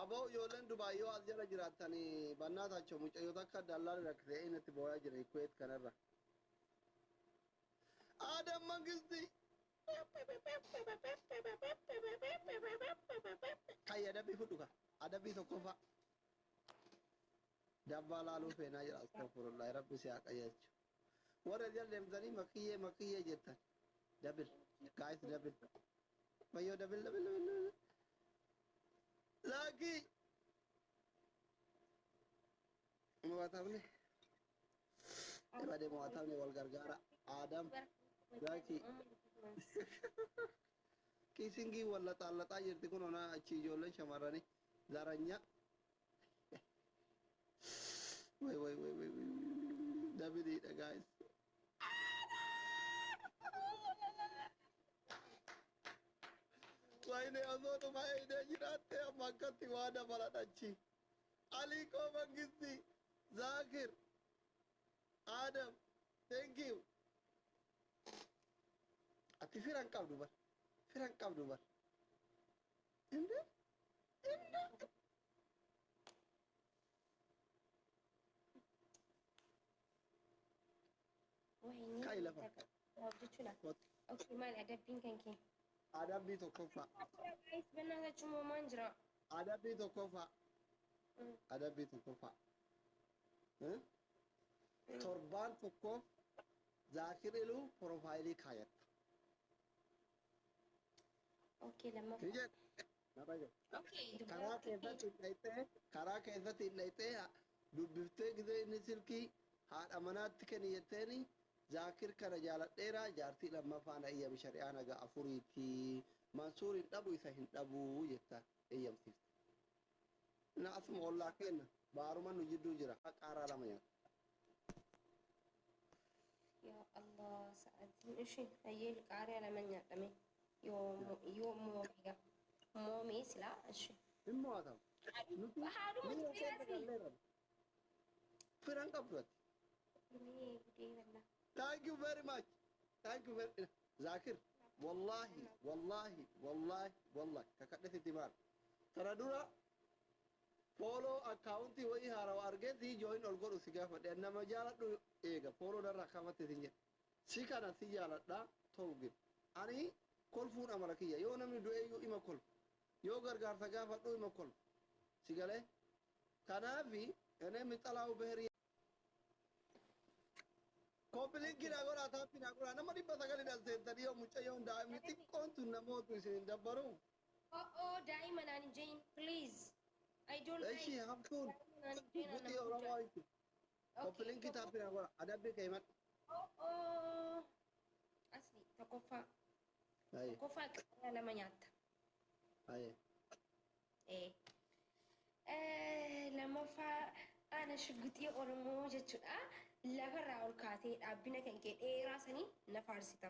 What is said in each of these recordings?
Aboo ijoolleen Dubaay yoo as jala jiraattanii bannaataachoo mucayyoo takka dallaan rakkisee inni itti booyaa jira Kuwait kanarra. Adam Mangisti. Kai adabbii fudhu ka. Adabbii tokkoffaa. Dabbaa laaluu feenaa jira astagfirullah rabbi si haa qajeelchu. Warra jala deemtanii makiyyee makiyyee jettan. Double. Guys double. Fayyoo double double double double. Laakii. Mo'atamne. Ebade mo'atamne wal gargaara. Adam. Laakii. Kiisingii wal laxaallaxaa jirti kun onaa achi ijoolleen shamarranii. Zaranya. Wai wai wai wai wai. Doubleiidha guys. Wayne osoo dhuma eeydee jiraattee amma akkatti waa dabalan achi. Aliikoo Mangisti, Zaakir, Adam, thank you. Ati fira hin qabdu bar. Fira hin qabdu bar. Inde? Inde? Wayne Ka'i lafa. Hojjechuu lafa. Kottu. Okay, maali adabbiin kan kee? Adabbii tokkoffaa. Guys, bannaa moomaan jira. Adabbii tokkoffaa. Adabbii tokkoffaa. Eh? Torbaan tokkoof Zaakir Iluu profaayilii kaayatta. Okay, Ni lammaffaa. jedhe. Na dhagaye. Okay, Karaa keessatti hin dhayxee karaa keessatti hin dhayxee dubbiftee gisee inni silkii haadha manaatti kenni jetteeni Zaakir kana jaaladheera jaartii lammaffaa na eeyyami shari'aa naga afuriiti Mansuur hin dhabu isa hin dhabu jettaan eeyyamsiifte. Na asuma ollaa kenna baaruma nu jidduu jira qaaraa lama nyaata. Yaa Allah, sa'aatiin ishee hayyee qaariyaa lama nyaadhame. Yoo moomee moomee silaa ishee. Hin mo'atamu. Nuti Haadhuma miira keessa tureerasi. galleerra. Firan qabdu ati. Mee gudee ballaa. Thank you very much. Thank you very Zakir. Wallahi, wallahi, wallahi, wallahi. Kakadhe sitti maal. Tana dura follow akkaawuntii wayii haarawa argee si join ol godhu si gaafadhe. Nama jaaladhu eega follow narraa kafatte sin jedhe. Si kana si jaaladha ta'u gid. Ani kolfuun amala kiyya. Yoo namni du'eeyyuu ima kolfu. Yoo gargaarsa gaafadhu ima kolfu. Si galee? Kanaafi እኔ የሚጠላው ብሔር copy linkii naa godhaa tap naa godhaa nama 900 dhalteettanii yoo mucayyoon daa'imni xiqqoon tun namootu isin hin dabbaru. Oh oh, daa'ima naan hin jehin, please. I don't like. Ishii haftuun Daa'ima naan hin jehin buxii nama Oromoo guddaa. itti. Copy linkii tap naa godhaa adabbii kee himadhu. Oh oh. Asli tokkoffaa. Aye Tokkoffaa qaariyaa lama nyaatta. aye. Lammaffaa ana shugguxii Oromoo jechuudha. Lafarraa ol kaatee dhaabbina kan kee dheeraa sanii na faarsita.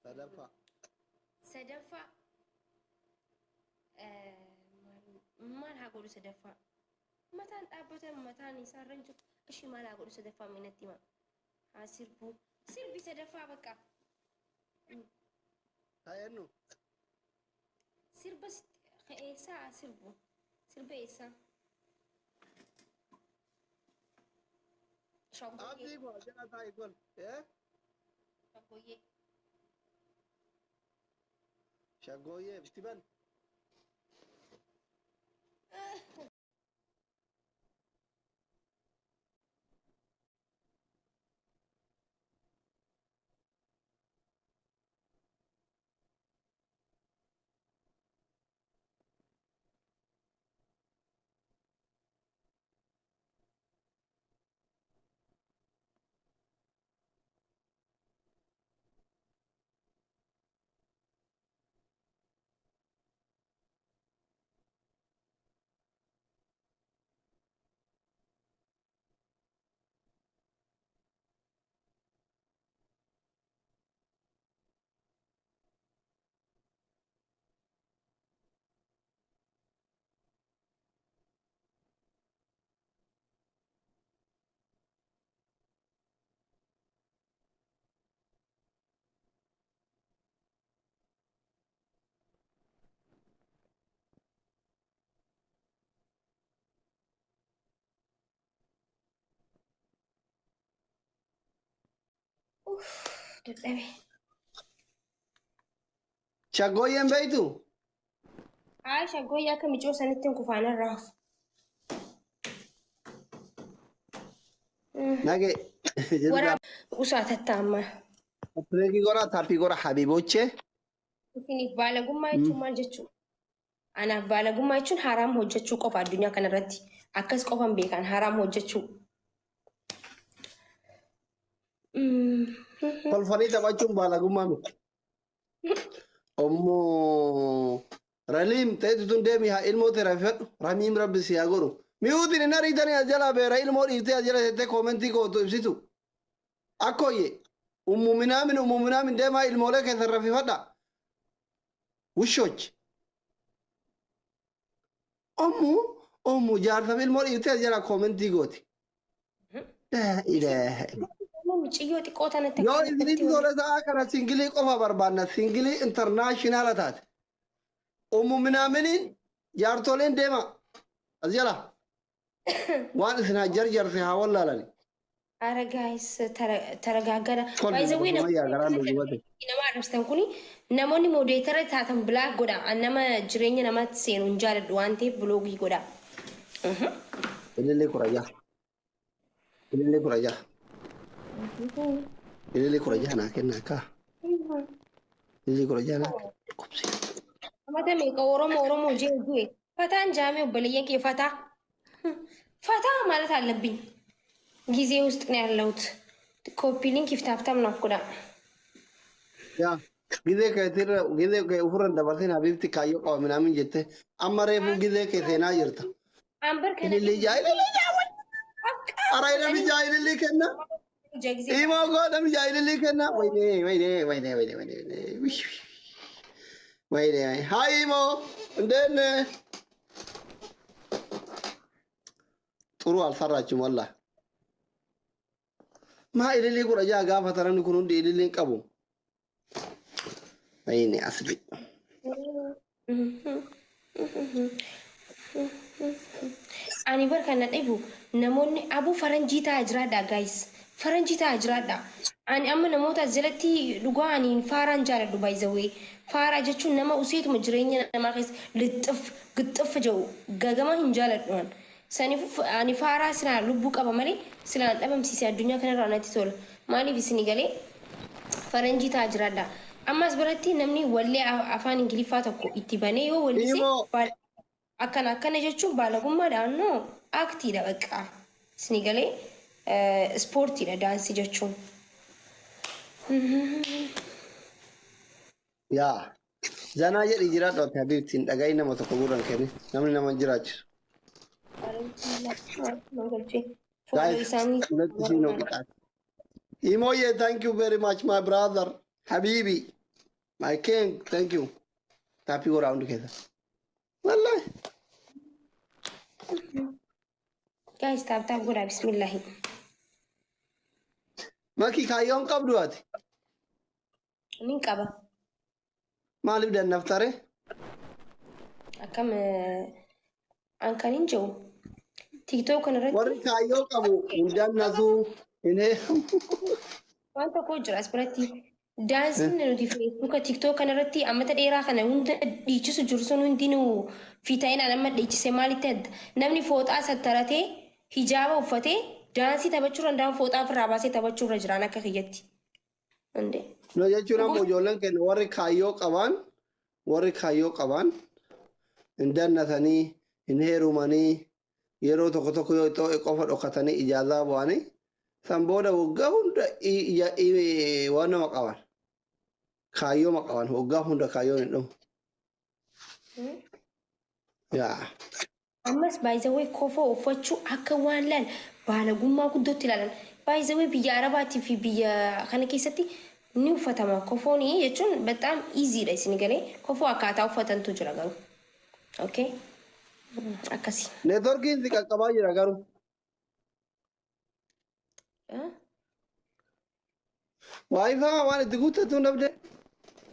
Sadaffaa. Sadaffaa maal haa godhu sadaffaa? Mataan dhaabbatan mataan isaarra hin jiru. Ishii maal haa godhu sadaffaa minatti hima. Haa sirbuu. Sirbi sadaffaa bakka. Ta'eennu Sirba eessaa haa sirbu? Sirba eessaa? Shaggooyyee. Abdii koo jala taa'i gol. Eh? Shaggooyyee. Shaggooyyee itti ban. Uff, dadhabe. Shaggooyyeen beeytu? Haa, shaggooyyee akka micoo sanitti hin kufaan irraa hafu. Nage. Waraab usaa tattaamma. Pireekii gora taappii gora habiibochee. Isiniif baalagummaa jechuun maal jechuudha? Anaaf baalagummaa jechuun haraam hojjechuu qofa addunyaa kanarratti. Akkas qofan beekan haraam hojjechuu. Kolfanii taphachuun baalagummaa miti. Ommoo Raliim ta'etu tun deemi haa ilmoo ta'e rafifadhu. Ramiim rabbi si haa godhu. Mi'uutiin hin ariitanii as jalaa beera ilmoo dhiiftee as jala teettee koomentii gootu ibsitu. Akkoyye ummu minaamin ummu minaamin deemaa ilmoolee keessan rafifadha. Wushoch. Ommu ommu jaarsaf ilmoo dhiiftee as jalaa koomentii gooti. Laa ilaaha illallah. Mucayyoo xiqqoo tanatti Yoo isinitti tole sa'a kana singilii qofa barbaanna. Singilii intarnaashinaala taate. Ummu minaaminiin jaartoleen deema. As jala. Waan isin haa jarjarse haa wallaalani. Ara guys, taragaagara. Kolfi By the way, nama garaan nu gubate. Nama arrabsitan kuni namoonni moderator taatan block godha. An nama jireenya namaatti seenu hin jaaladhu waan ta'eef block godha. Ilillee 16. Ilillee 16. Ilillee 16 naa kennaa kaa. Ilillee 16 naa dhukkubsi. Mata meeqa Oromoo Oromoo jee du'e. Fataan jaamee obboleeyyan kee fataa. ፈታ ማለት አለብኝ። ጊዜ ውስጥ ነው ያለሁት። Copy link tap tap naaf godha. Yaa gizee keetirra gizee kee ofirra hin dabarsin habiibti kaayyoo qaba minaamin jette amma reefuu gizee kee seenaa jirta. Ambar kana Ilillee jaa ilillee jaa ara namni jaa ilillee kenna. ጊዜ Imoo koo namni jaa ilillee kenna. Wayne wayne wayne wayne wayne wayne wayne haa imoo እንዴት ነህ? ጥሩ አልሰራችሁም ወላሂ። Maa ilillii 16 gaafata namni kun hundi ililliin qabu. Wayne asli. Ani bar kana dhibu namoonni abuu faranjii ta'aa jiraadha guys. Faranjii ta'aa jiraadha. Ani amma namoota as jalatti dhugaa ani faaraan jaaladhu, by the way. Faaraa jechuun nama useetuma jireenya namaa keessa lixxif gixxif jedhu gagama hin jaaladhu an. Saniif ani faaraa silaa lubbuu qaba malee silaan dhabamsiise addunyaa kanarraa natti tola. Maaliif isinii galee faranjii ta'aa jiraadha. Ammas biratti namni wallee afaan Ingiliffaa tokko itti banee yoo wallise Imoo akkana akkana jechuun baalagummaadhaan no aaktiidha bakka. Isinii galee ispoortiidha daansii jechuun. Yaa zanaa jedhi jiraadhu ati habiibtiin dhaga'i nama tokko gurran kenni namni nama hin jiraachisu. Follow Guys, isaanii ሁለት ሺህ ነው ቅጣት። ኢሞዬ thank you very much my brother habibi my king, thank you. Taappii godhaa hundi keessa. Wallahi. Guys, tap tap godhaa bismillahi. Maki kaayyoon qabdu ati Nin qaba. Maaliif dannaftare? Akkam an kan hin jiru. TikTok kanarratti Warri kaayyoo qabu hin dannatu hin heerumu. Waan tokko jira as biratti. Daansiin nuti Feesbuuka TikTok kanarratti ammata dheeraa kana hunda dhiichisu jiru sun hundinuu fiita'inaan amma dhiichise maalitti adda? Namni fooxaa sattaratee hijaaba uffatee daansii taphachuu danda'an fooxaa ofirraa baasee taphachuu irra jiraan akka kiyyatti. Hundee. No jechuun ammoo ijoolleen keenya warri kaayyoo qaban hin dannatanii hin heerumanii yeroo tokko tokko yoo xoo'e qofa dhokatanii ijaazaa bu'anii san booda waggaa hunda waan nama qaban kaayyoo qaban waggaa hunda kaayyoon hin dhumu. Yaa. Ammas baay'isawee kofoo uffachuu akka waan laal baalagummaa guddootti ilaalan. Baay'isawee biyya Arabaatii fi biyya kana keessatti ni uffatama. Kofoon jechuun በጣም easy dha isin galee kofoo akkaataa uffatantu jira garuu. Okay. Akkasii. Neetworkiin si qaqqabaa jira garuu. WiFi waan itti guuttatu dhabde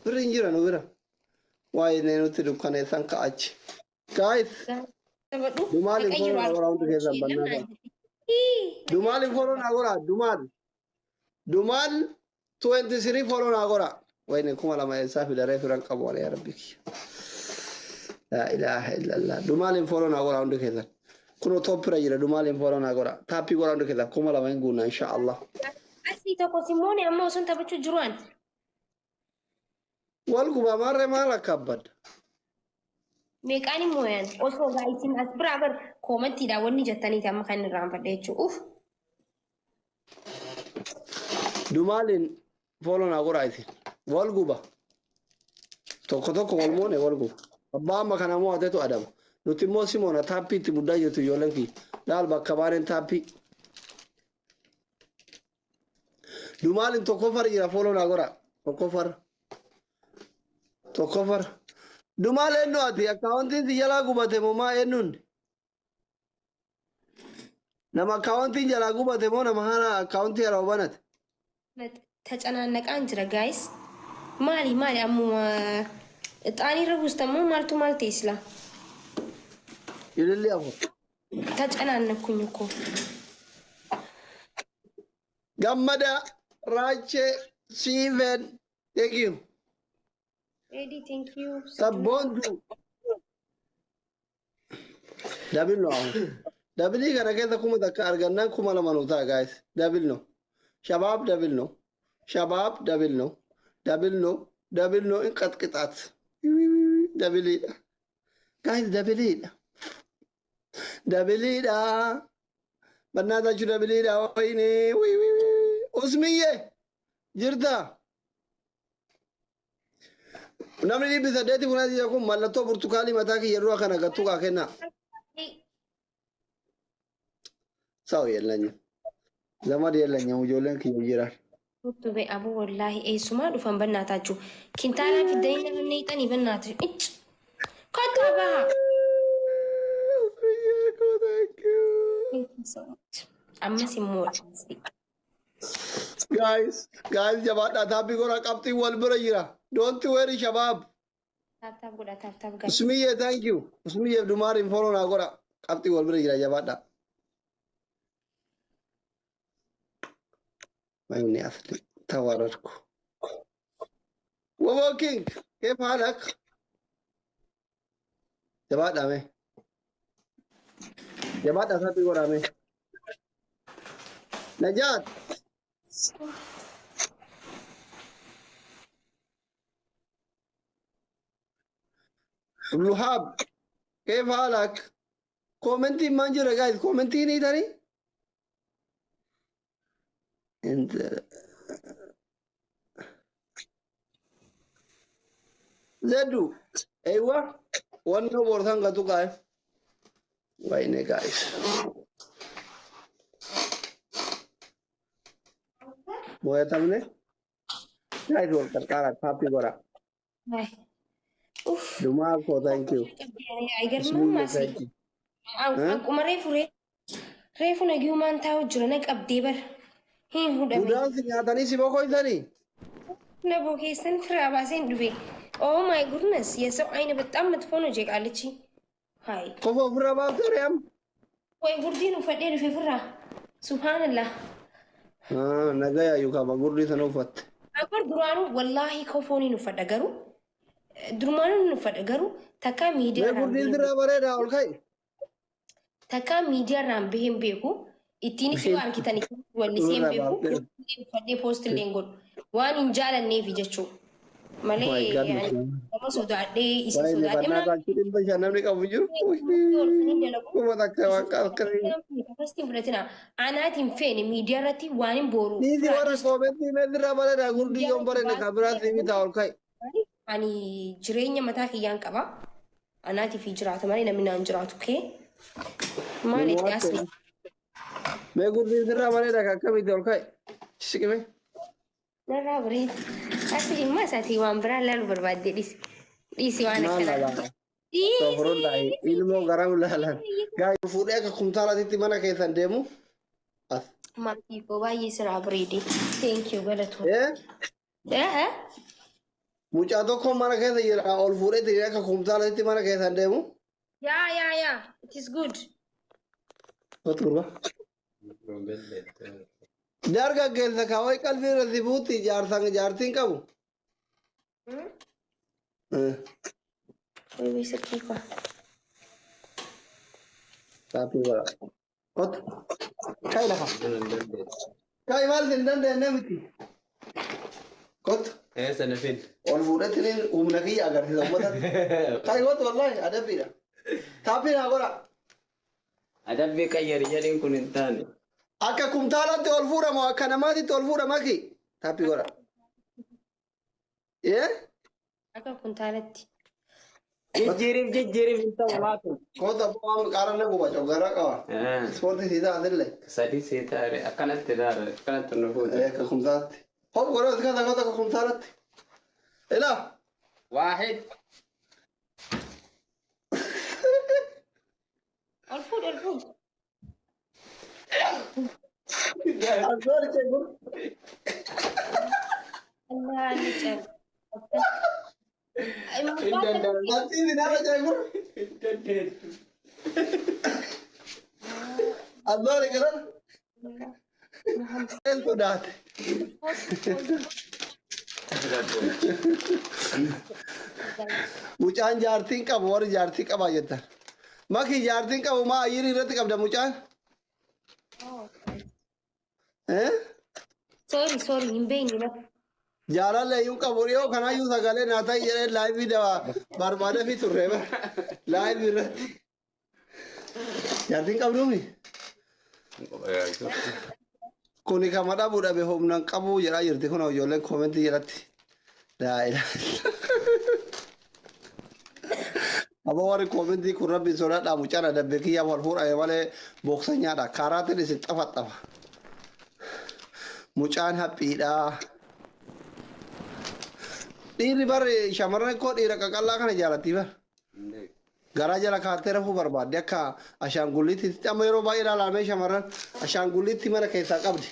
birri hin jira nu bira. Waa'ee nutti dukkaneessan ka'achi. Guys, Taphadhu. Dumaal follow na godhaa hundi keessan bannaa. Dumaal follow na godhaa dumaal. Dumaal 23 follow naa godha. Wayne 2000 eessaa fidaree firan qabu wala yaa rabbi kiyya. Laa ilaaha illallah. Dumaaliin follow naa godha hundi keessan. Kunoo top irra jira, dumaaliin follow naa godha. Tap godha hundi keessan, 2000 hin guunna insha Allah. Asii tokko simmooni amma osoo taphachuu jiru an. Wal gubaa maarree maal akka abbadda. Meeqaan immoo yan osoo gaa isin as biraa bar commentiidhaan wanni jettaniiti amma kan irraanfadhe jechuudha. Uff. Dumaaliin follow naa godha isin. Wal guba. Tokko tokko wal moone wal guba. Abbaa amma kana mo'atetu adaba. Nuti immoo simoona tap itti muddaa jirtu ijoolleen kiyya. Laal bakka baaneen tap. Dumaaliin tokkoffar jira, follow naa godha. Tokkoffar. Tokkoffar. Dumaal eenyu ati accountiin si jalaa gubate moo maa eenyuun? Nama accountiin jalaa gubate moo nama haala account haaraa banate? Tacanaannaqaan jira guys. Maali maali ammuma xaanii irra buustamoo maaltu maal ta'e silaa? Ililli afur. Tacanaannakkuኝ እኮ. Gammada Raachee Siifen. Thank you. Eddie, thank you. Sabboontu. Double no አሁን. Double kana keessa 1000 argannaan 2000 nu ta'a guys. Double no. Shabaab double no. Shabaab double no. Double no. Double no inqaxqixaat. Doubleiidha. Guys, doubleiidha. Doubleiidha. Barnaatachu doubleiidha. Wayne. Usmiyye. Jirta. Namni 800 kun asii kun mallattoo burtukaalii mataa kiyya dura kana gattuu kaa kenna. ሰው የለኝም፣ ዘመድ የለኝም። Ijoolleen kiyya jiran. Utube abu wallaahi eessumaa dhufan bannaatachu. Kintaalaa fiddanii nama neexanii bannaatu. Icc. Kottaa baha. Thank you so much. Ammas immoo Guys, guys, jabaadhaa, tap godhaa, qabxiin wal bira jira. Don't worry, shabaab. Tap tap godha, tap tap guys. Usmiyyee, thank you. Usmiyyeef Dumaariin follow naa godha. Qabxiin wal bira jira, jabaadhaa. ወይኔ አስሊ ተዋረድኩ። ወቦ ኪንግ كيف حالك? Jabaadhaa mee. Jabaadhaa, tap godhaa mee. Najaat. Luhab كيف حالك? Commentiin maan jira guys? Commentiin hiitanii? انت زدو ايوه وانا بورتان قطو قايف ወይኔ guys. Mo'atamne guys, wal qarqaara, tap godha. Uff. Dumaa koo, thank you. Aygarmam asii. Thank you. Akkuma reefu reefu nagiyumaan taa'u jira na qabdee bar. Hin hudhame. Budaan si nyaatanii si boqoysanii? Na bokeessan firaa baaseen dhufe. Oh my goodness, የሰው አይን በጣም መጥፎ ነው። ጀቃለች ሃይ Qofa ofirraa baaftee re'am? ወይ gurdiin uffadhee dhufe firraa. Subhaanallah. Nagaya yookaan gurdii sana uffatte. Akbar duraanuu wallaahi kofooniin uffadha garuu durmaanuu uffadha garuu takkaa Mee miidiyaa gurdiin sirraa bareedaa, ol ka'i. Takkaa miidiyaarraan baheen beeku ittiin yoo argitan wallisee hin beeku uffadhee post illee hin godhu waan hin jaalanneefi jechuudha. Malee My goodness. Nama sodaadhee isa Waa'ee sodaadhee barnaataa 500 namni qabu jiru. 1000 waan akkasii. Akkasitti fudhatina anaatiin feene miidiyaa irratti waan hin booru. Niisi warra comment mee sirraa bareedaa gurdii yoon bareedne kan biraas ni bitaa, ol ka'i. Ani jireenya mataa kiyyaan qaba. Anaatiif jiraata malee namni naan jiraatu kee. Maali itti asli? Mee gurdiin sirraa bareedaa kan akkamitti, ol ka'i. Siqime. Narraa bareeda. Asli immoo isaatii waan biraa ilaaluu barbaadde dhiisi. Dhiisi waan Maal akkanaa. laalaa? Soofroon ilmoo garam laalan. Gaayii fuudhee akka kumtaalaatitti mana keessan deemu. As. Maatii koo baay'ee siraa bareede. Thank you, galatoo. Eh? Eh? Mucaa tokko mana keessa jira ol fuudhee tiri akka kumtaalaatitti mana keessan deemu. Yeah. It is good. Oturba. Dargaggeessa kaawwai qalbii irra si buutti jaarsan jaartiin qabu. Way way silkii koo. Taappii godha. Kottu. Ka'i lafa. Ka'i maal sin dandeenye miti. Kottu. Eessa na fid? Ol fuudhetti humna kiyya agarsiisa uummatatti. Ka'i kottu wallaahi adabbiidha. Taappii naa godha. Adabbii qayyari jedhiin kun hin taane. Akka kumtaalatti ol fuudhamu akka namaatitti ol fuudhama ki. Taappii godha. Ee? Akka kuntaalatti. Jijjiiriif jijjiiriif hin ta'u laatu. Kottu abbaa waan qaarana guba coggaraa qaba. Ispoortii siisaa asillee. Sadii sii taare akkanatti taare akkanatti nu fuute. Akka kumtaatti. Hop godha iska kottu akka kumtaalatti. Ilaa. Waahid. Ol fuudh ol fuudh. Azor cegur. Allah ni cal. Hin danda'amu. Ati binara cegur. Hin dandeettu. Azor garan. El sodaate. Mucaan jaartiin qabu warri jaartii qabaa jettan. Maki jaartiin qabu maa ayyirii irratti qabda mucaan? Eh? Sorry sorry hin beekne ba. Jaalallee iyyuu qabu dhiyoo kanaayyuu sagalee naa ta'i jedhee live daba barbaada fi turre bara. Live irratti. Jaartiin qabduumi? Kuni kama dhabuu dhabe humna hin qabu jedhaa jirti kun ijoolleen comment jalatti. Laa ilaaha. Aboo warri comment kun rabbi sodaadhaa mucaan adabbe kiyyaa wal fuudhame malee booksa nyaadha. Kaaraatiin isin xafaxafa. Mucaan haphiidha. Dhiirri bar shamarran koo dhiira qaqallaa kana jaalatti bar. Garaa jala kaattee rafuu barbaadde akka ashaangulliitti amma yeroo baay'ee ilaalamee shamarran ashaangulliitti mana keessaa qabdi.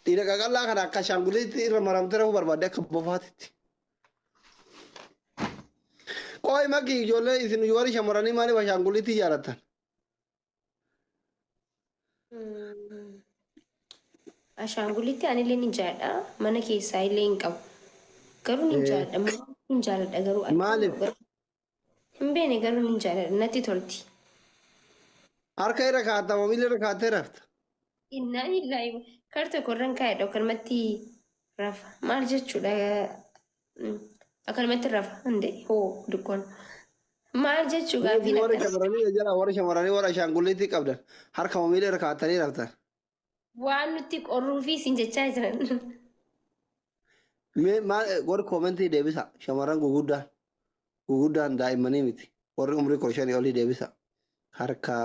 Dhiira qaqallaa kana akka ashaangulliitti irra maramtee rafuu barbaadde akka bofaatitti. Qooyi maki ijoollee isin warri shamarranii maaliif ashaangulliitti jaalattan? Ashaangullitti anillee ni jaalladha. Mana keessaa illee hin qabu. Garuu ni jaalladha. Hin jaalladha garuu. Maaliif? Hin beekne garuu ni jaalladha. Natti tolti. Harka irra kaa'atta moo miila irra kaa'attee rafta? Innaa illaahi kar tokko irran kaa'edha akkanumatti rafa. Maal jechuudha? Akkanumatti rafa. Hundee hoo dukkoon. Maal jechuu gaaffiin Warri akkana. shamarranii jala warri shamarranii warra ashaangulliitti qabdan harka moo miila irra kaa'attanii raftan? Waan nutti qorruu fi isin jechaa jiran. Mee maal warri comment deebisa shamarran guguddaan guguddaan daa'immanii miti warri umrii 15 olii deebisa harka.